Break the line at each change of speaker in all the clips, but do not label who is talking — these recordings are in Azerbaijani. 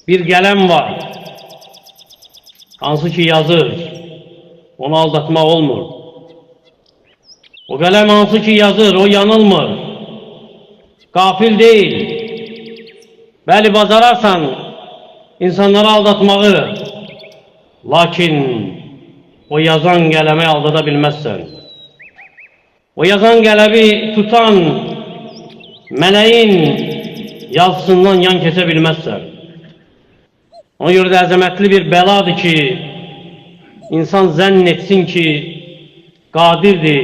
Bir qələm var, hansı ki yazır, onu aldatmaq olmur. O qələm hansı ki yazır, o yanılmır, qafil deyil. Bəli, bacararsan insanları aldatmağı, lakin o yazan qələmi aldada bilməzsən. O yazan qələmi tutan mələyin yazısından yan keçə bilməzsən. Ona görə də əzəmətli bir bəladır ki, insan zənn etsin ki, qadirdir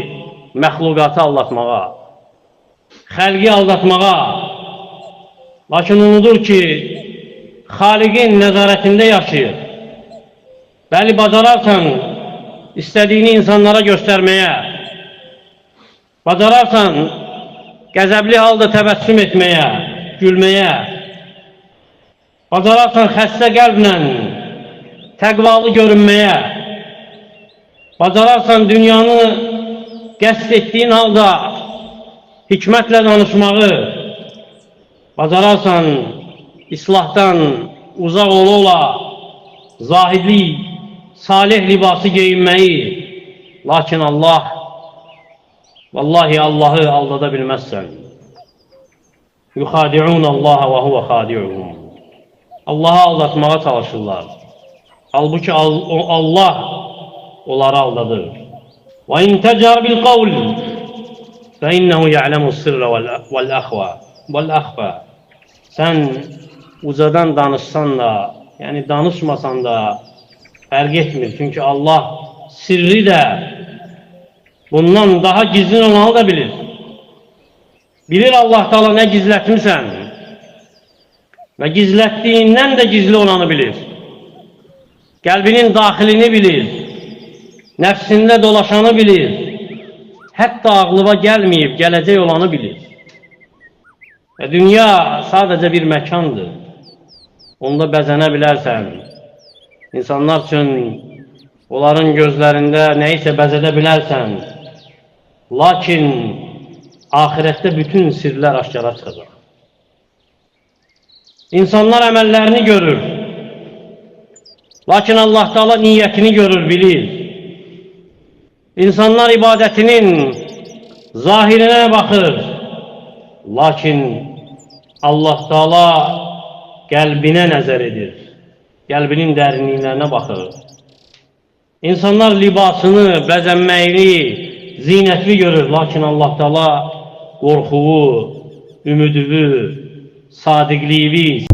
məxluqatı aldatmağa, xəlqi aldatmağa. Lakin unudur ki, Xaliqin nəzarətində yaşayır. Bəli, bacararsan istədiyini insanlara göstərməyə, bacararsan qəzəbli halda təbəssüm etməyə, gülməyə, bacararsan xəstə qəlblə təqvalı görünməyə, bacararsan dünyanı qəsd etdiyin halda hikmətlə danışmağı, bacararsan islahdan uzaq ola-ola zahidlik, salih libası geyinməyi, lakin Allah, vallahi Allahı aldada bilməzsən. Yuxadi'un Allah və huve xadi'uhum. Allahı aldatmağa çalışırlar. Halbuki Allah onları aldadır. Və in tecər bil qavl fe innehu ya'lemu sirre vel akhva vel akhfa. Sən ucadan danışsan da, yəni danışmasan da fərq etmir. Çünki Allah sirri də bundan daha gizlin olanı da bilir. Bilir Allah Teala nə gizlətmisən və gizlətdiyindən də gizli olanı bilir. Qəlbinin daxilini bilir, nəfsində dolaşanı bilir, hətta ağlıva gəlməyib, gələcək olanı bilir. Və dünya sadəcə bir məkandır. Onda bəzənə bilərsən. İnsanlar üçün onların gözlərində nəyisə bəzədə bilərsən. Lakin ahirətdə bütün sirlər aşkara çıxacaq. İnsanlar əməllərini görür. Lakin Allah Teala niyyətini görür, bilir. İnsanlar ibadətinin zahirinə baxır. Lakin Allah Teala qəlbinə nəzər edir. Qəlbinin dərinliklərinə baxır. İnsanlar libasını, bəzənməyini, zinətli görür. Lakin Allah Teala qorxuvu, ümidini, sadiqliyi,